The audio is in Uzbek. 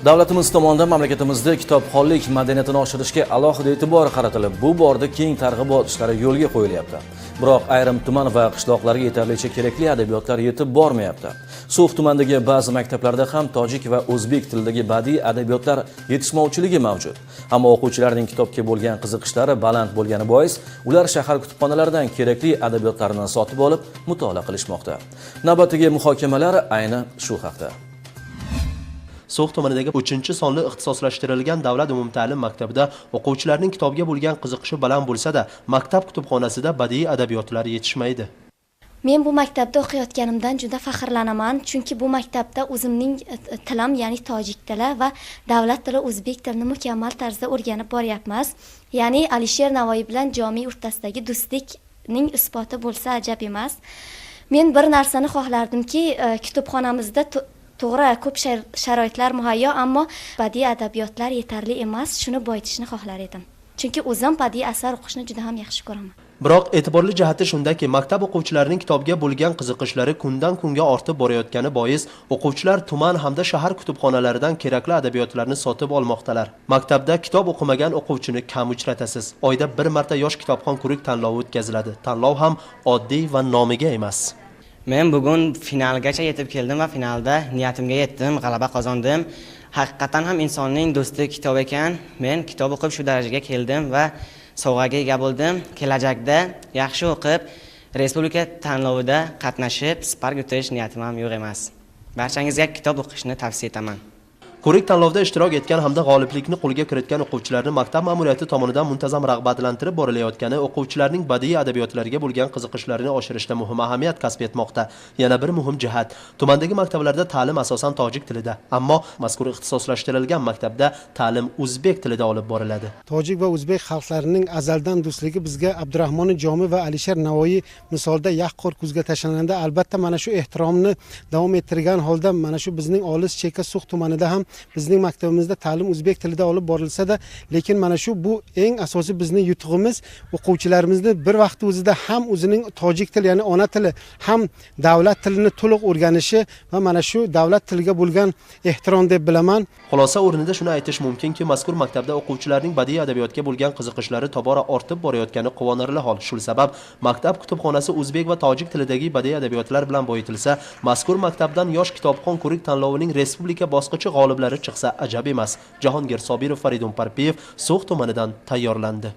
Davlatimiz tomonidan mamlakatimizda kitobxonlik madaniyatini oshirishga alohida e'tibor qaratilib, bu borada keng targ'ibot ishlari yo'lga qo'yilyapti. Biroq ayrim tuman va qishloqlarga yetarlicha kerakli adabiyotlar yetib bormayapti. So'x tumanidagi ba'zi maktablarda ham tojik va o'zbek tilidagi badiiy adabiyotlar yetishmovchiligi mavjud. Ammo o'quvchilarning kitobga bo'lgan qiziqishlari baland bo'lgani bois, ular shahar kutubxonalaridan kerakli adabiyotlarni sotib olib, mutolaa qilishmoqda. Navbatdagi muhokamalar ayni shu haqda. So'x tumanidagi 3-sonli ixtisoslashtirilgan davlat umumta'lim maktabida o'quvchilarning kitobga bo'lgan qiziqishi baland bo'lsa-da, maktab kutubxonasida badiiy adabiyotlar yetishmaydi. Men bu maktabda o'qiyotganimdan juda faxrlanaman, chunki bu maktabda o'zimning tilim, ya'ni tojik tili va davlat tili o'zbek tilini mukammal tarzda o'rganib boryapmiz. Ya'ni Alisher Navoiy bilan Jomiy o'rtasidagi do'stlikning isboti bo'lsa ajab emas. Men bir narsani xohlardimki, kutubxonamizda to'g'ri, ko'p sharoitlar muhayyo, ammo badiiy adabiyotlar yetarli emas. Shuni boyitishni xohlar edim. Chunki o'zim badiiy asar o'qishni juda ham yaxshi ko'raman. Biroq e'tiborli jihati shundaki, maktab o'quvchilarining kitobga bo'lgan qiziqishlari kundan kunga ortib borayotgani bois, o'quvchilar tuman hamda shahar kutubxonalaridan kerakli adabiyotlarni sotib olmoqdalar. Maktabda kitob o'qimagan o'quvchini kam uchratasiz. Oyda bir marta yosh kitobxon ko'rik tanlovi o'tkaziladi. Tanlov ham oddiy va nomiga emas. Men bugun finalgacha yetib keldim va finalda niyatimga yetdim, g'alaba qozondim. Haqiqatan ham insonning do'sti kitob ekan. Men kitob o'qib shu darajaga keldim va sovg'aga ega bo'ldim. Kelajakda yaxshi o'qib, respublika tanlovida qatnashib, Spark yutish niyatim ham yo'q emas. Barchangizga kitob o'qishni tavsiya etaman. Ko'rik tanlovda ishtirok etgan hamda g'oliblikni qo'lga kiritgan o'quvchilarni maktab ma'muriyati tomonidan muntazam rag'batlantirib borilayotgani o'quvchilarning badiiy adabiyotlarga bo'lgan qiziqishlarini oshirishda muhim ahamiyat kasb etmoqda. Yana bir muhim jihat, tumandagi maktablarda ta'lim asosan tojik tilida, ammo mazkur ixtisoslashtirilgan maktabda ta'lim o'zbek tilida olib boriladi. Tojik va o'zbek xalqlarining azaldan do'stligi bizga Abdurahmon Jomiy va Alisher Navoiy misolida yaqqol ko'zga tashlanadi. Albatta mana shu ehtiromni davom ettirgan holda mana shu bizning olis chekka So'x tumanida ham bizning maktabimizda ta'lim o'zbek tilida olib borilsa-da, lekin mana shu bu eng asosiy bizning yutug'imiz, o'quvchilarimizni bir vaqt o'zida ham o'zining tojik tili, ya'ni ona tili, ham davlat tilini to'liq o'rganishi va mana shu davlat tiliga bo'lgan ehtirom deb bilaman. Xulosa o'rnida shuni aytish mumkinki, mazkur maktabda o'quvchilarning badiiy adabiyotga bo'lgan qiziqishlari tobora ortib borayotgani quvonarli hol. Shu sabab maktab kutubxonasi o'zbek va tojik tilidagi badiiy adabiyotlar bilan boyitilsa, mazkur maktabdan yosh kitobxon ko'rik tanlovining respublika bosqichi g'oliblari chiqsa ajab emas. Jahongir Sobirov, Faridun Parpiyev, So'x tumanidan tayyorlandi.